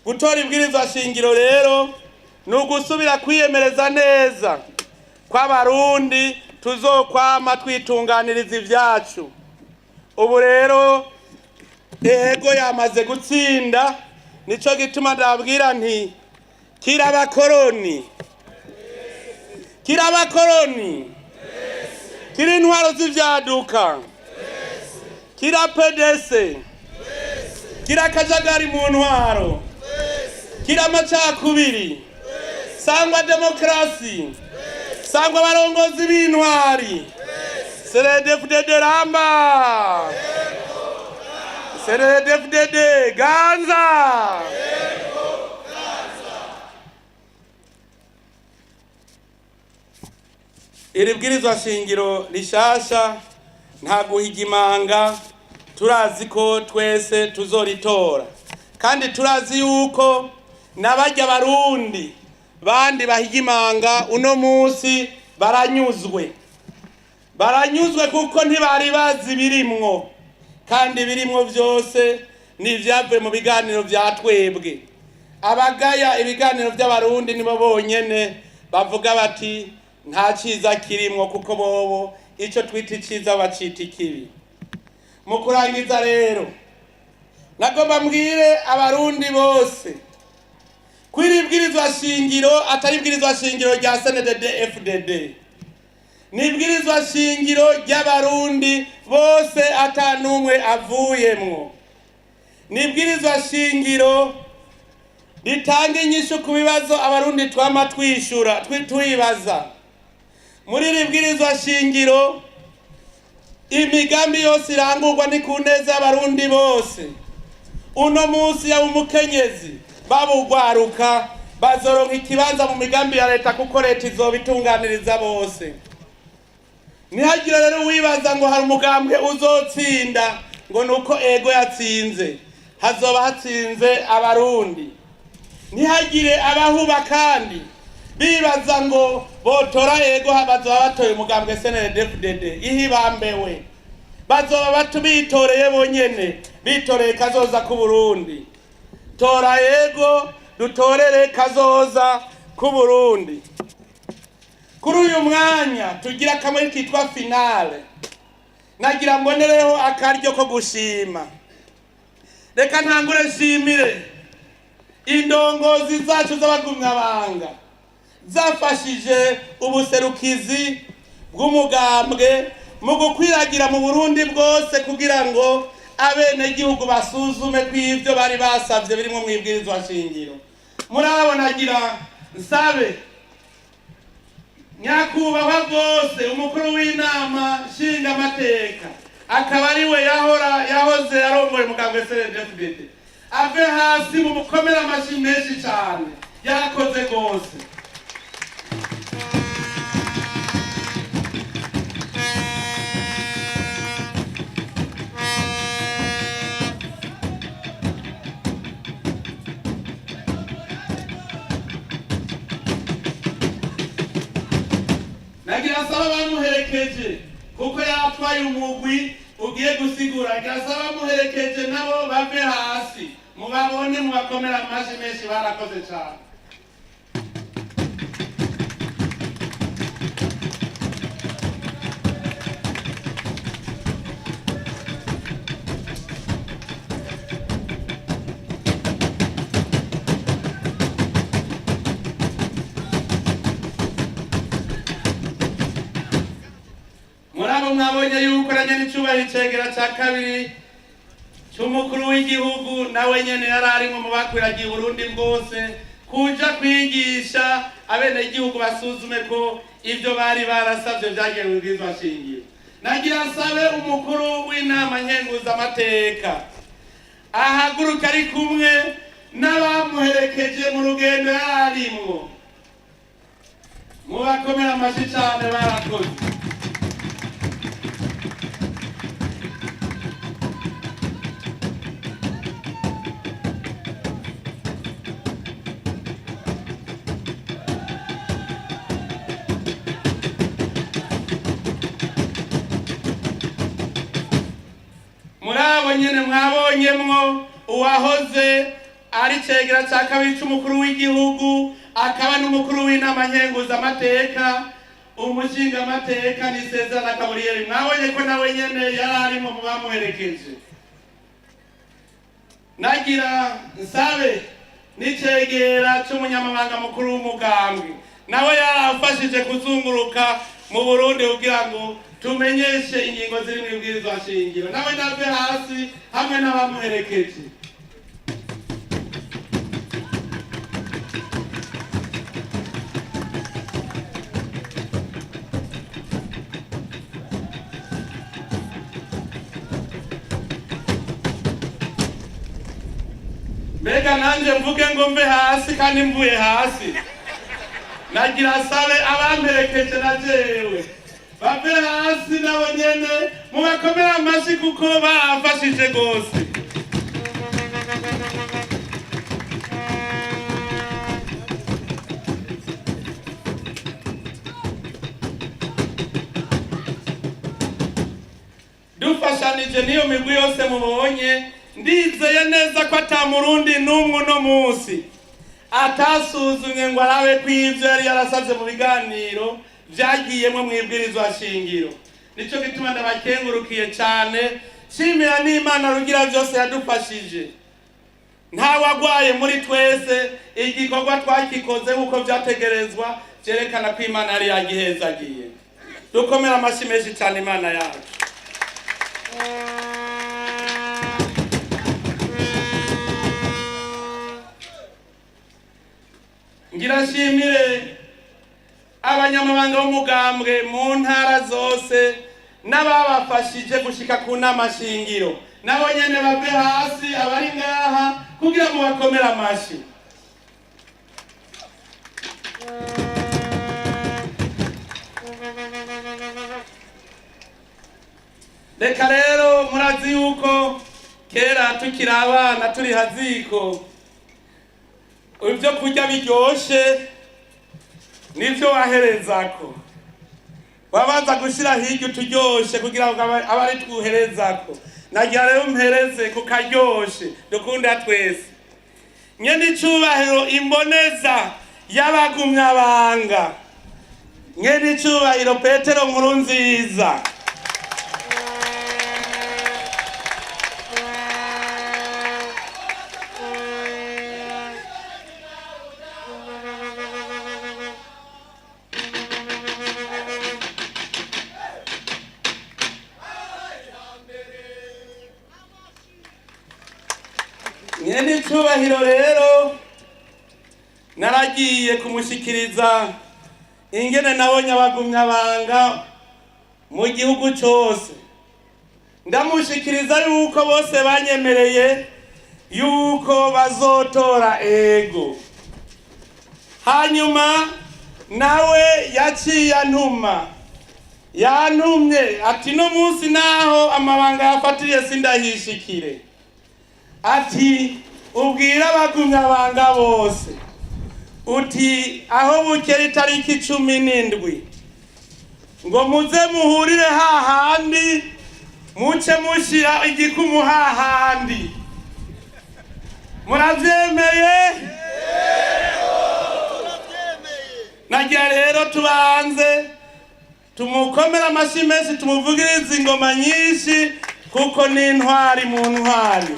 Gutora ibwirizwa shingiro rero ni ugusubira kwiyemereza neza kw'Abarundi tuzokwama twitunganiriza ivyacu. Ubu rero ego yamaze gutsinda, nico gituma ndabwira nti kirabakoroni, kirabakoroni, kiri intwaro z'ivyaduka, kira PDS, kira akajagari mu ntwaro, kira amacakubiri, sangwa demokarasi, sangwa abarongozi b'intwari, CNDD-FDD ramba, CNDD-FDD ganza. Iri bwirizwa shingiro rishasha nta guhigimanga, turazi ko twese tuzoritora, kandi turazi yuko n'abarya Barundi bandi bahigimanga uno munsi baranyuzwe, baranyuzwe kuko ntibari bazi ibirimwo, kandi ibirimwo vyose ni ivyavuye mu biganiro vya twebwe. Abagaya ibiganiro vy'Abarundi nibo bonyene bavuga bati nta ciza kirimwo, kuko bobo ico twita iciza bacita ikibi. Mu kurangiza rero, nagomba mbwire Abarundi bose ko iri bwirizwa shingiro atari ibwirizwa shingiro rya CNDD FDD, ni ibwirizwa shingiro ry'Abarundi bose ata n'umwe avuyemwo. Ni ibwirizwa shingiro ritanga inyishu ku bibazo Abarundi twama twishura twibaza. Muri iri bwirizwa shingiro imigambi yose irangurwa ni ku neza y'Abarundi bose. Uno munsi yaba umukenyezi, babugwaruka, bazoronka ikibanza mu migambi ya leta, kuko leta izoba itunganiriza bose. Ntihagire rero uwibaza ngo hari umugambwe uzotsinda ngo nuko ego yatsinze, hazoba hatsinze Abarundi. Ntihagire abahuba kandi bibaza ngo botora ego bazoba batoye umugambwe CNDD-FDD, ihibambewe, bazoba bitoreye bonyene, bitoreye kazoza k'Uburundi. Tora yego, dutorere kazoza k'Uburundi. Kuri uyu mwanya tugira kamwe kitwa finale, nagira mbonereho akaryo ko gushima. Reka ntangure nshimire indongozi zacu z'abagumyabanga zafashije ubuserukizi bw'umugambwe mu gukwiragira mu Burundi bwose kugira ngo abenegihugu basuzume ko ivyo bari basavye birimwo mw'ibwirizwa shingiro. Murabona, agira nsabe nyakubahwa rwose umukuru w'inama nshingamateka, akaba ari we yahora yahoze arongoye umugambwe CNDD-FDD, ave hasi mu mukomere amashi menshi cane, yarakoze rwose. Nagira nsaba bamuherekeje, kuko yatwaye umugwi ugiye gusigura, nagira nsaba bamuherekeje nabo bave hasi mubabone, mubakomere amashi menshi, barakoze cane. Muri abo mwabonye yuko na nyenicubahiro icegera ca kabiri c'umukuru w'igihugu nawe nyene yari arimwo mu bakwiragiye Uburundi bwose kuja kwigisha abenegihugu basuzume ko ivyo bari barasavye vyagiye mu bwirizwa shingiro. Nagira nsabe umukuru w'inama nkenguzamateka ahaguruka ari kumwe n'abamuherekeje mu rugendo yari arimwo, mubakomere amashi cane, barakoze. Muri abo nyene mwabonyemwo uwahoze Ari cegera ca kabiri c'umukuru w'igihugu, akaba n'umukuru w'inama nkenguzamateka, umushingamateka ni Sezana Gaburiyeri. Mwabonye ko nawe nyene yari arimo mu bamuherekeje. Nagira nsabe n'icegera c'umunyamabanga mukuru w'umugambwe, nawe yarafashije kuzunguruka mu Burundi kugira ngo tumenyeshe ingingo ziri mu ibwirizwa shingiro, nawe nave hasi hamwe n'abamuherekeje. Mbega nanjye mvuge ngo mve hasi kandi mvuye hasi? Nagira sabe abamperekeje na jewe bave hasi nabo nyene, mubakomere amashyi kuko baramfashije rwose. Dufashanije n'iyo migwi yose mubonye, ndizeye neza ko ata Murundi n'umwe uno munsi atasuzumye ngo arabe ko ivyo yari yarasavye mu biganiro vyagiyemwo mw'ibwirizwa shingiro. Nico gituma ndabakengurukiye cane, shimira n'Imana Rugira vyose yadufashije. Ntawagwaye muri twese, igikorwa twakikoze nk'uko vyategerezwa, vyerekana ko Imana yari yagihezagiye. Dukomere amashyi menshi cane Imana yacu. Ngira nshimire abanyamabanga b'umugambwe mu ntara zose n'ababafashije gushika ku nama shingiro, nabo nyene bave hasi abari ngaha kugira ngo bakomere amashi. Reka rero, murazi yuko kera tukiri abana turi haziko, ibyo kurya biryoshe nivyo waherezako, wabanza gushira hirya uturyoshe kugira ngo abe ari twuherezako. Nagira rero mpereze ku karyoshe dukunda twese, nyene icubahiro imboneza y'abagumyabanga, nyene icubahiro Petero Nkuru Nziza. Nyene icubahiro rero naragiye kumushikiriza ingene nabonye abagumyabanga mu gihugu cose, ndamushikiriza yuko bose banyemereye yuko bazotora ego. Hanyuma nawe yaciye antuma, yantumye ati: "No munsi naho amabanga yafatiriye sindahishikire," ati: "ubwire abagumyabanga bose uti aho bukera itariki 17 ngo muze muhurire hahandi, muce mushira igikumu hahandi." Muravyemeye? Nagira rero tubanze tumukomere amashyi menshi, tumuvugirize ingoma nyinshi, kuko ni intwari mu ntwari.